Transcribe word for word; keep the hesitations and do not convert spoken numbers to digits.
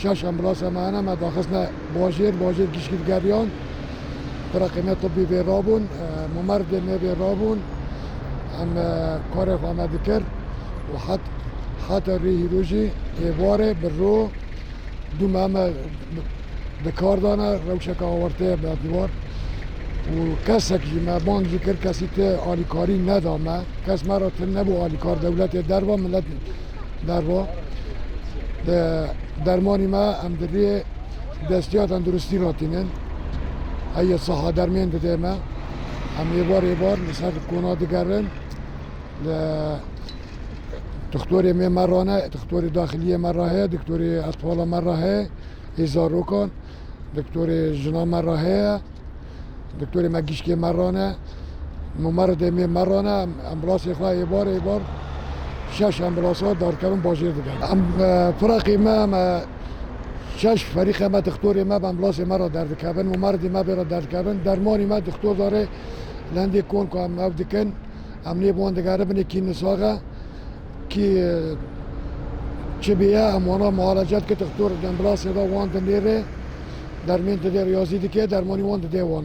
Şeş ambulasa me hene, me daxistine bajêr, bajêr gişkî digeriyan. Firaqê me tibbî vê rabûn, e, mûmerdê me vê rabûn. Em, e, karê xwe me dikir û het-, heta rê hîro jî êvarê bi ro dû me, me di kar de ne, rewşeke awarte ye bi dîwar. Û kesek jî me bang jî kir, kesî ti alîkarî neda me. Kes me re tune nebû alîkar, dewletê derva, milet derva. De, dermanî me em di rê desthiya tenduristî re tînin. Heye saha dermên dide me. Em êvar êvar li ser kona digerin. Li dixtorê me me re ne, dixtorê daxiliyê me re heye, dixtorê etfala me re heye, ê zarokan, dixtorê jina me re heye, dixtorê me gişkê me re ne, mûmerdê me me re ne, em, ambulasê xwe êvar êvar şeş ambulasa derdikevin bajêr dikin. Em, e, firaqê me, me şeş ferîqê me, dixtorê me bi ambulasê me re derdikevin, mûmerdê me bê re derdikevin, dermanî me dixtor darê lendê kon ku em ev dikin, em nê bi wan digeribin ê kî nisax e, kî, e, çi bêye, em wana mualece dike, dixtor di ambulasê de wan dinêre, dermên dide, riyazî dike, dermanî wan dide wan.